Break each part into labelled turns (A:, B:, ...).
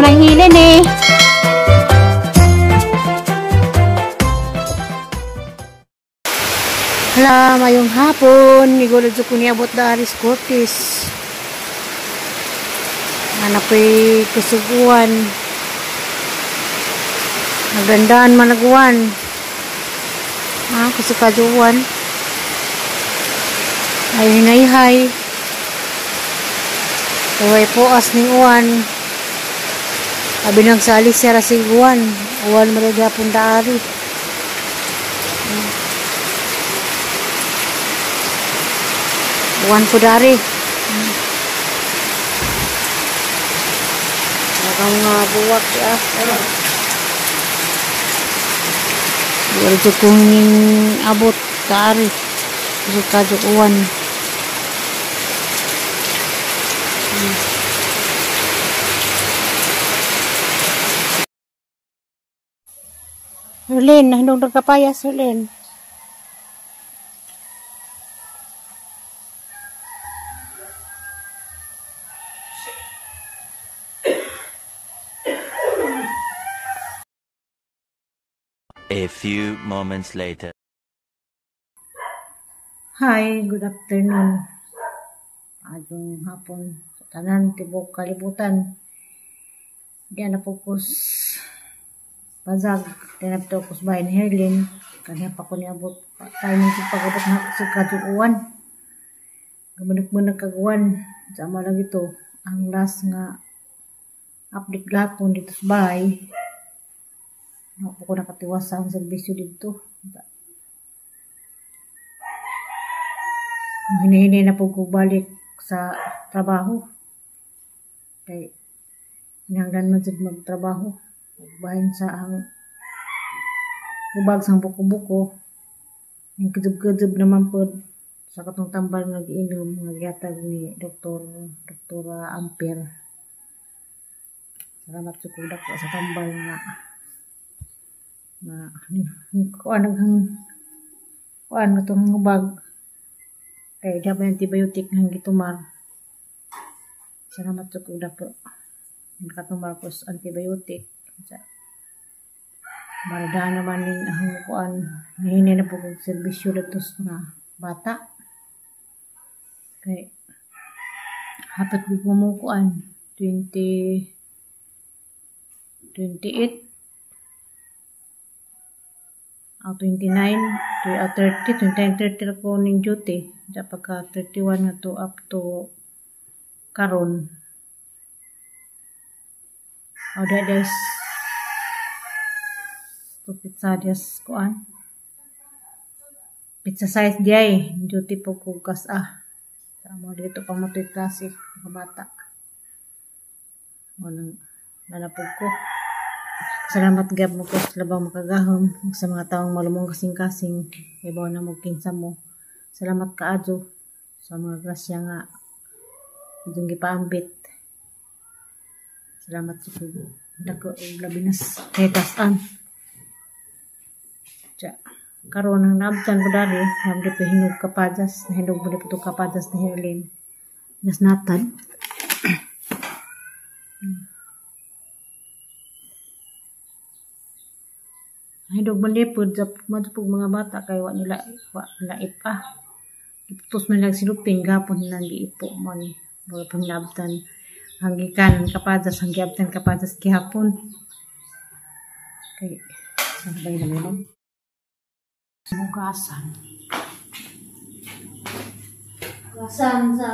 A: Lang hilin eh. Hala, mayong hapon. Nigulod ko niabot da Aris Cortez. Anak ko'y kusuguan. Nagandaan managuan. Ah, kusukajuan. Ay, hinayhay. Uway poas ning uwan. Abi nang sali siya rasiguan. Uwan maragapon daari. Uwan po dari. Ang mga buwak siya. Wala kong abot kaari. Kusog uwan. Herlin, nahindong nagkapayas, Herlin.
B: A few moments later.
A: Hi, good afternoon. Adong hapon sa tanan tibok kalibutan. Di na focus bazag, di na focus bahin Herlin. Kanya pa ko niabot timing sa pag-abot na sa kaduuan. Gamanak-manak kaguan. Sama lang ito ang last nga update gapon dito sa bahay. Ako ko nakatiwasa ang serbisyo dito. Hinihini na po ko balik sa trabaho. Kay hinanglan man sad magtrabaho. Bahin sa ang ubag sang buko-buko. Yung kudub-kudub naman po sa katong tambal nga giinom nga gihatag ni Dr. Ampere. Salamat sa kudak sa tambal nga na kuan kuan itong hubag kay dapat antibiotic ng gitumar. Salamat sa kudak po nakatumar ko sa antibiotic. Maradaan naman ning ang kuan hihini na po kog serbisyo dito sa mga bata kay hapit ko mo kuan 20 28 29, 30, 29, 30 ko ning duty. Diya pagka 31 na to up to karon. O da guys, to pizza dias kuan. Pizza size diay, duty po ko gas ah. Mo dito pa mo to'y klase mga bata. Walang nanapog ko. Salamat gab mo ko sa labang makagahom sa mga taong malumong kasing-kasing ibaw na mo kinsa mo. Salamat kaadyo sa mga grasya nga itong gipaambit. Salamat sa dako og labi na kay tasan. Tsa karon ang naabtan ko dali, nabdi pa hinog kapajas, nahinog mo di kapajas na Herlin. Das natad. Hindog man lipod sa madupog mga bata kay wa nila ipa. Iputos man lang silupin gapon nilang giipo mo ni mga panglabtan ang gikan kapadas ang giabtan kapadas gihapon. Kay sabay na mo. Hugasan. Hugasan sa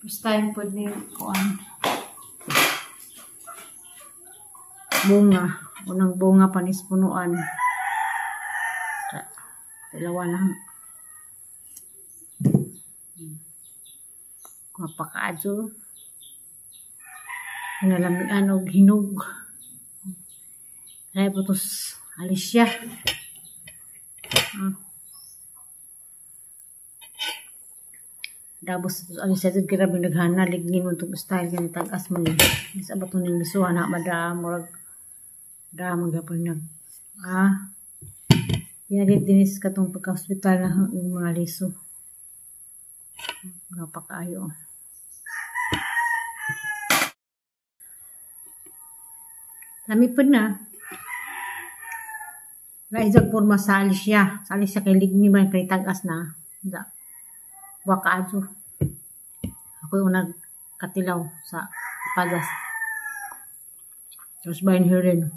A: first time po ni kuan bunga, unang bunga panis punuan. Dalawa lang. Mapakaadyo. Nalamian og hinog. Kaya po tos alis siya. Dabos ano siya grabe naghana lignin mo tong style kani tag-as man ni. Sa bato ning misuha na madam murag da man gyapon nag pinagit dinis katong pagka-hospital na yung mga liso. Napakaayo. Lami po na. Laizag porma sa Alicia. Sa Alicia kay ligni man kay tag-as na. Da. Waka adyo. Ako yung nagkatilaw sa pagas. Tapos bayan hirin.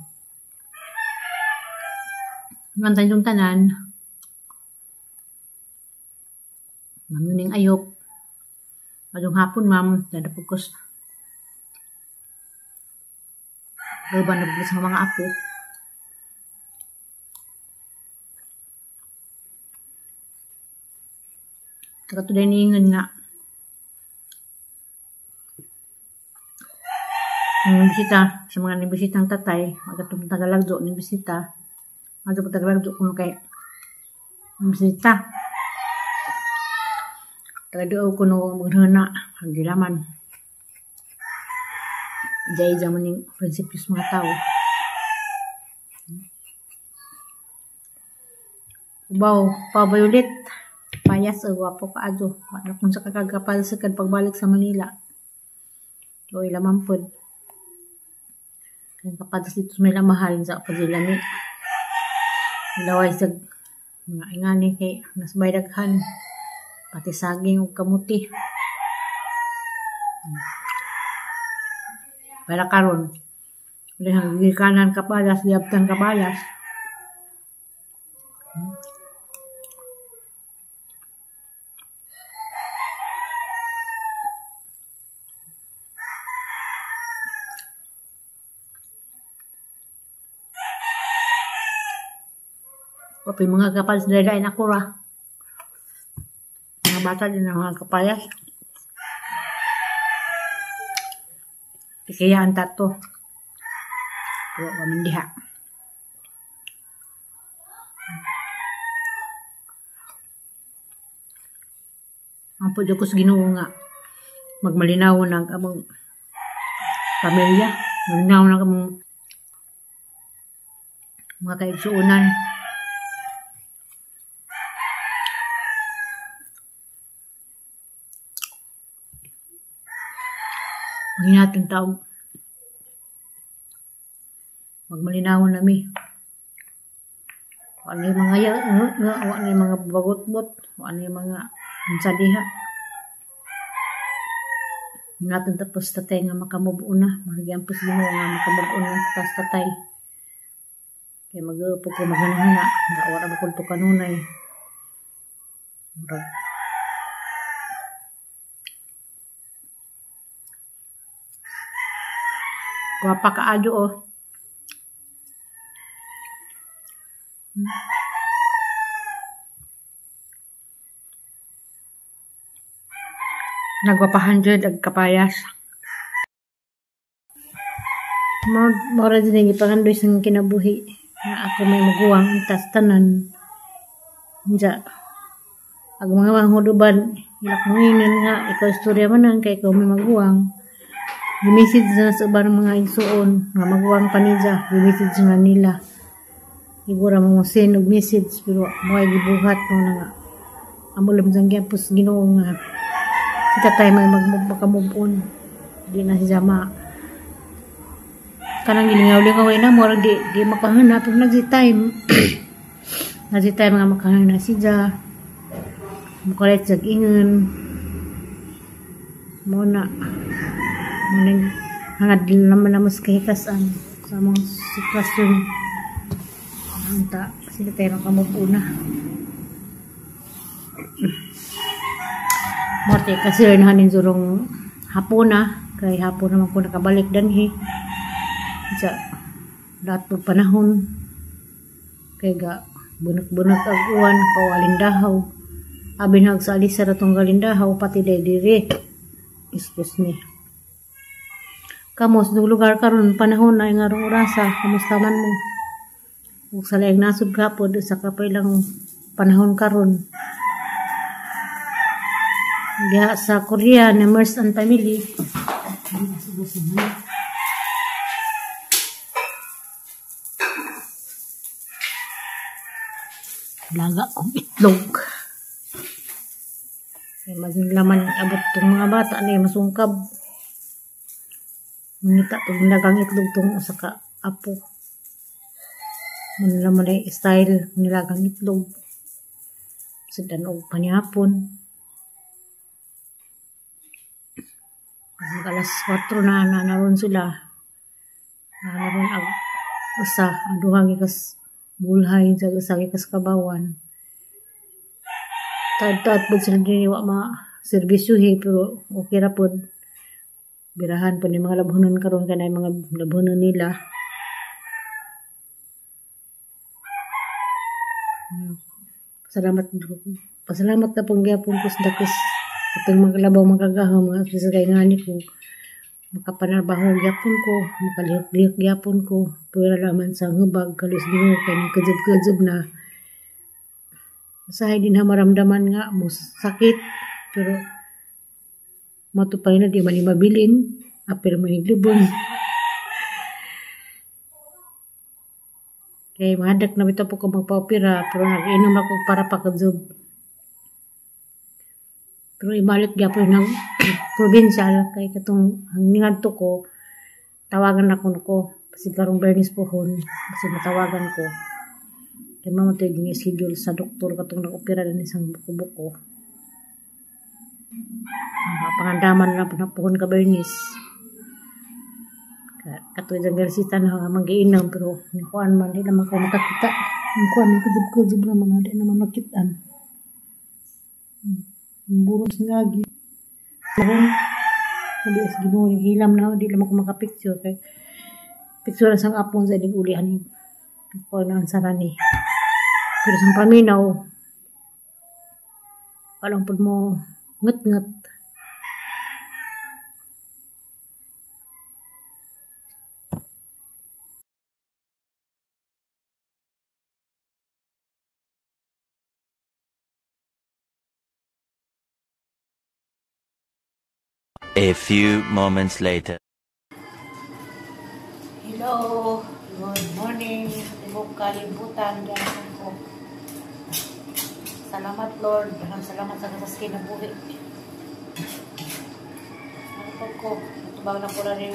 A: Ngantay yung tanan. Ma'am yun yung ayop. Adong hapon ma'am. Dadapugkos. Gaba na sa mga apo. Saka today niingon nga. Ang bisita, sa mga nibisitang tatay, magatong Tagalagdo nibisita. Magatong Tagalagdo kuno kay bisita. Taga-duo kuno maghana, hagilaman. Ija-ija man yung prinsipyo sa mga tao. Ubaw, pa-violet. Payas, wapo ka adyo. Wala kung sa kakagapalsikan pagbalik sa Manila. So, ilaman po. Kaya kapadas dito sa Manila, mahal sa pagilami. Ilaway sa mga ingani kay nasbay daghan. Pati saging ug kamuti. Para karon, gikanan kapalas, giabtan kapalas. Wapoy mga kapalas dalain ako ra. Mga bata din ang mga kapayas. Kaya ang tato. Pero waman diha. Ang po ko sa Ginoo nga magmalinaw ng among pamilya, malinaw ng among mga kaigsuonan. Manghinatang tao. Magmalinaw nami. Wala yung mga wala yung mga bagot-bot, wala yung mga unsa diha. Hinatang tapos tatay nga makamubo na, magyam pos Ginoo nga makamubo na tapos tatay. Kay mag-upo ko maghanahana, wala ba kulto kanunay. Murag gwapa ka adyo oh. Nagwapahan jud ag kapayas. Mora din ang gipangandoy sa kinabuhi na ako may maguwang tas tanan. Unja ag mga manghuduban ilak nga ikaw istorya man ang kay ikaw may maguwang. Gimessage na sa uban mga igsuon nga maguwang panija, gimessage na nila. Igura mo send og message pero moay gibuhat mo na nga. Amo lang sang gyapos Ginoo nga si tatay may makamove on. Di na si Jama. Kanang gilingaw-lingaw na murag di makahanap pero nagsi time. Nagsi time nga makahanap si Ja. Mukalit sa ingon. Mo na maning hangad naman na mas kahikasan sa mga sitwasyon. Anta sila tayo makamove on na. Morte kasi rin hanin surong hapon na kay hapon naman ko nakabalik danhi sa lahat po panahon kay ga bunak-bunak ag uwan kaw alindahaw abinhag sa alisa ratong galindahaw pati day dire. Excuse me. Kamos ng lugar karon panahon na ngarong orasa, kamusta man mo? Ug sa laing nasod gapod sa kapailang panahon karon. Diha sa Korea na Mers and Family. Laga kong itlog. Kaya maging laman abot tong mga bata na masungkab. Ngita tong lagang itlog tong usa ka apo. Muna laman ay style nilagang itlog. Sa danog panihapon. Mag alas 4 na naroon sila. Naroon ang usa, ang duha gikas bulhay sa usa gikas kabawan. Taad-taad po sila din wa ma serbisyo he, pero okay ra pod. Birahan po ni mga labhonon karon kanay mga labhonon nila. Pasalamat na pong gyapon ko sa dakos atong mga labaw magagahom mga sa kay ngani ko makapanarbaho gyapon ko, makalihok-lihok gyapon ko, pwera laman sa ngubag kalos Ginoo kay kajub-kajub na. Usahay din ha maramdaman nga mo sakit, pero matupay na di man mabilin, apil man iglubon. Kay mahadak na bitaw po ko magpa-opera, pero nag-inom ako para pakajub. Pero ibalik gyapon ng provincial kay katong ang ningadto ko, tawagan ako nako kasi karong Bernice pohon kasi matawagan ko. Kay mamo toy gi-schedule sa doktor katong nag-opera din isang buko-buko. Pangandaman na pohon ka Bernice. Katoy dang resita na nga magiinom pero kuan man di naman ko makakita. Ang kuan ni kujub-kujub naman di naman makitaan. Buros nga gi. Karon di as Ginoo hilam na di naman ko makapicture kay picture sang apon sa ding ulihan ko na ang sarani. Pero sang paminaw walang pud mo ngut-ngut.
B: A few moments later.
A: Hello, good morning sa tibok kalibutan. Ko. Salamat Lord, salamat sa kasas kinabuhi. Ano po ko, natubang na po na rin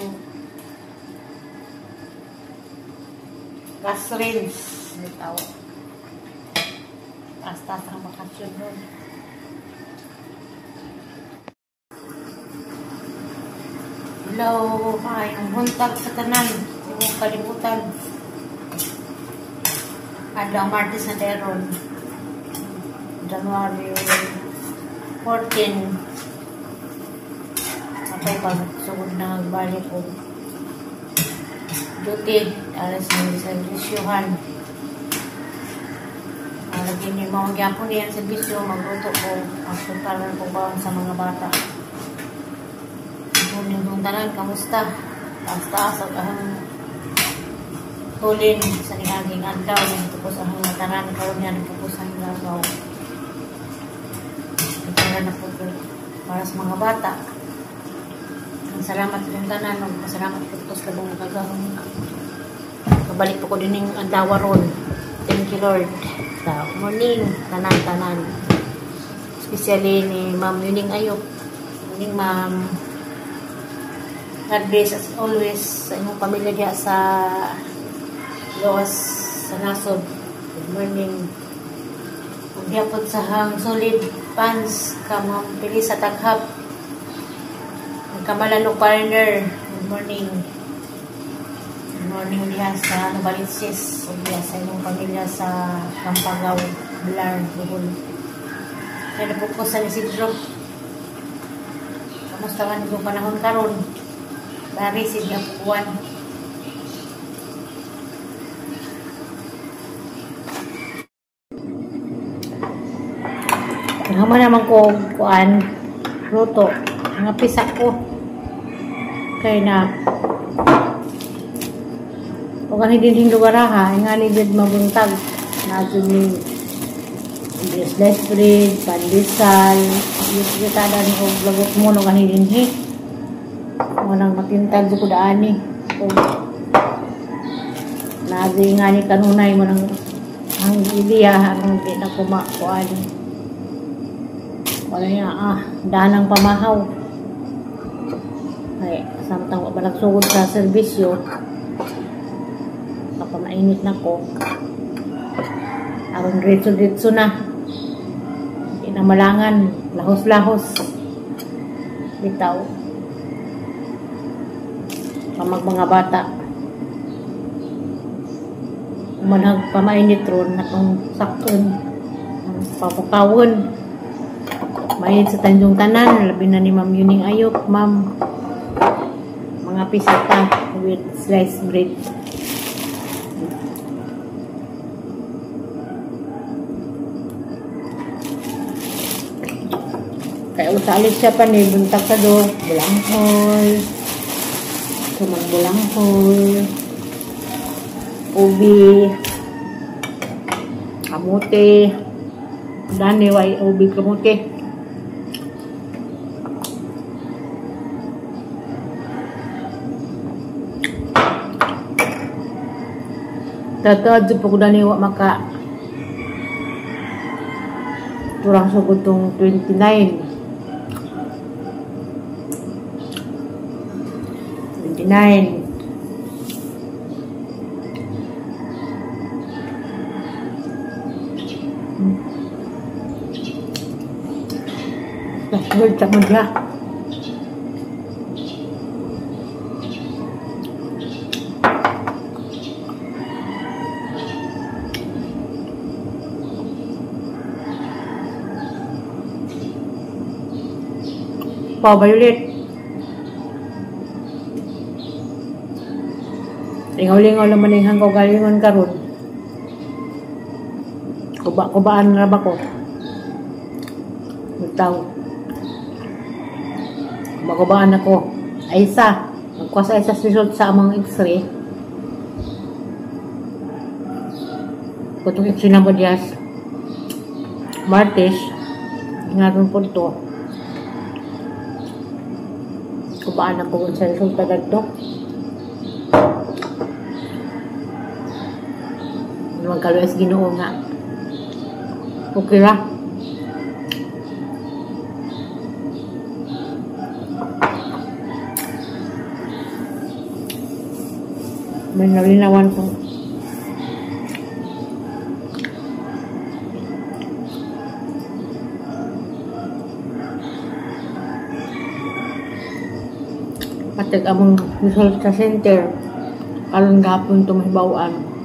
A: gas range. May tao. Taas-taas ang bakasyon doon. Hello, maayong buntag sa tanan, tibok kalibutan. Adlaw Martes na teron, January 14. Atay pag sugod na nagbalik og duty, alas ng serbisyuhan. Lagi ni mga gyapon niyan serbisyo, magluto ko, ang para ko baon sa mga bata. Yung tanan, kamusta? Taas-taas ang tulin sa niaging adlaw. Tapos ang tanan, karon niya nagpupus ang lagaw. Para na po para sa mga bata. Ang salamat yung tanan, pasalamat po ito sa labong magagahong. Kabalik po ko din yung adlaw ron. Thank you Lord. Sa morning, tanan-tanan. Especially ni Ma'am Yuning Ayop. Morning Ma'am. God bless as always sa inyong pamilya diya sa Loas sa Nasod. Good morning. Ug gyapon sa hang solid fans ka Ma'am Felisa Taghap. Ang kamalalong partner. Good morning. Good morning diha sa Novaliches ug diha sa inyong pamilya sa Kampagaw, Blar, Bohol. Kaya po ko sa Isidro. Kamusta man itong panahon karon? Bari sige pukuan. Naman naman ko kuan luto. Ang pisa ko. Kay na o gani din lugar ha, ngani jud mabuntag. Na jud ni sliced bread, pandesal, Yutada ni og lagot mo no kanin dinhi. Walang matintag ko daani. Og naagi nga ni kanunay mo nang ang ideya ang di na ko makuan. Wala niya danang pamahaw. Ay, samtang wa pa nagsugod sa serbisyo, kapamainit na ko. Aron diretso-diretso na. Di na malangan, lahos-lahos. Bitaw. Pamag mga bata. Manag pamainit ron atong sakon, papukawon. Mainit sa Tanjong Tanan, labi na ni Ma'am Yuning Ayok, Ma'am. Mga pisata with sliced bread. Kaya usalit siya pa ni buntag sa do, bulanghoy, sumang bulanghoy, ubi, kamote, dani way ubi kamote. Tataad sa pagkudani wa maka turang sugod tong 29. 29. Last sa madya. Pa violet. Lingaw-lingaw naman yung hanggaw galingon karon. Kuba-kubaan na ba ko? Bitaw. Kuba-kubaan ako. Aysa. Magkuha sa isa result sa among x-ray. Kutong x-ray na mo diyas. Martes. Ingaron po ito. Kubaan ako sa resulta dagto. Magkaluwas Ginoo nga. Okay ra. May nalinawan ko. Patag among result sa center. Karon gapon tumahibawaan.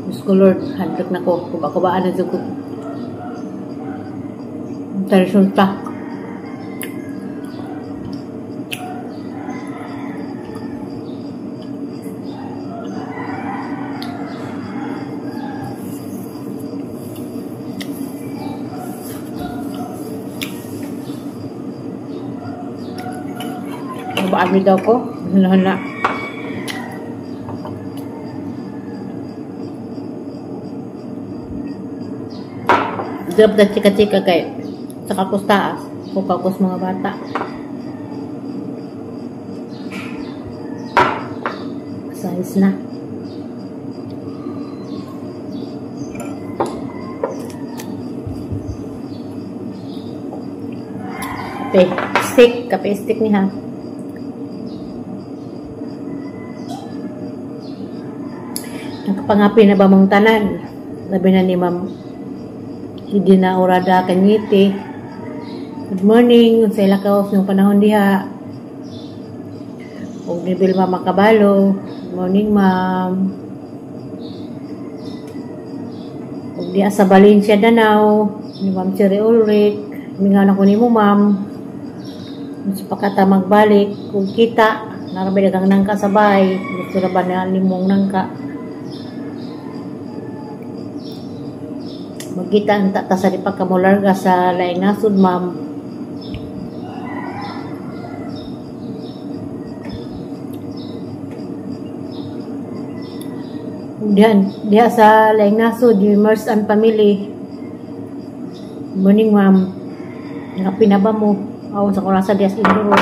A: Diyos ko Lord, hadlok na ko. Kuba-kubaan na ko. Sa resulta. Kubaan daw ko. Hana-hana. Drop na chika-chika kay sa kapos taas o kapos mga bata. Size na. Kape stick, kape stick ni ha. Nakapangapi na ba mong tanan? Labi na ni Ma'am Idina Orada Kanyete. Good morning. Sa ilakaw ng panahon diha. Og ni Vilma Makabalo. Good morning, ma'am. Og diha sa Valencia, Danao. Ni Ma'am Cherry Ulrich. Mingaw na ko nimo, ma'am. Sa pakata magbalik. Kung kita, narabay dagang nangka sa bahay. Gusto na ba na limong nangka? Magkita ang tata sa di pagkamularga sa laing nasod, ma'am. Diha sa laing nasod, yung Mers and Family. Morning, ma'am. Nakapina ba mo? Awon sa kurasa dias Induron.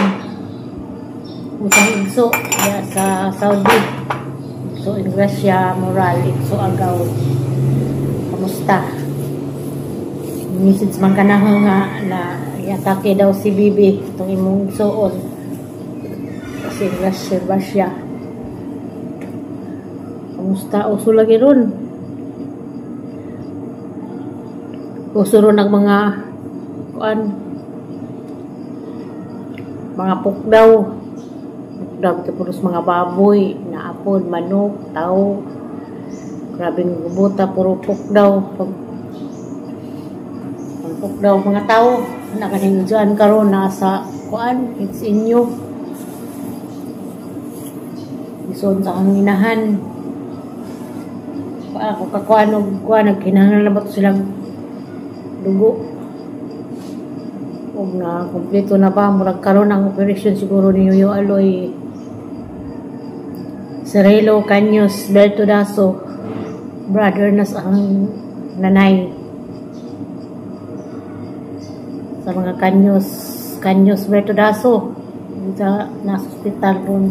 A: Usang igso diya sa Saudi. Igso Ingracia Moral, igso Agaw. Kamusta? Message man ka na nga na iatake daw si Bibi itong imong igsoon. Kasi Ingracia ba siya? Kamusta? Uso lagi ron. Uso ron ang mga kuan, mga pukdaw. Pukdaw ito puros mga baboy, naapod, manok, tao. Grabing gubuta, puro pukdaw. Pag pukdaw mga tao, nakaning dyan karon nasa kuan, it's inyo. Ison sa kanginahan. Ako kakuan og kuan, nagkinahanglan na ba to silang dugo? Og na kompleto na ba murag karon ang operation siguro ni Yoyo Aloy Cirilo Caños Berto Daso, brother na sa ang nanay sa mga Caños Caños Berto Daso sa nasa ospital ron.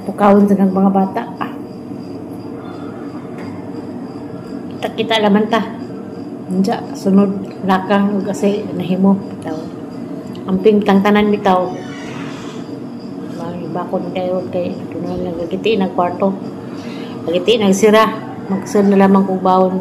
A: Pukawon sa ng mga bata. Kita-kita laman ta. Unja, sunod lakang kasi nahimo bitaw. Amping tang tanan bitaw. Bakon kayo kay dunay nagagiti nagkwarto. Nagiti nagsira, magsud na lamang kog bawon.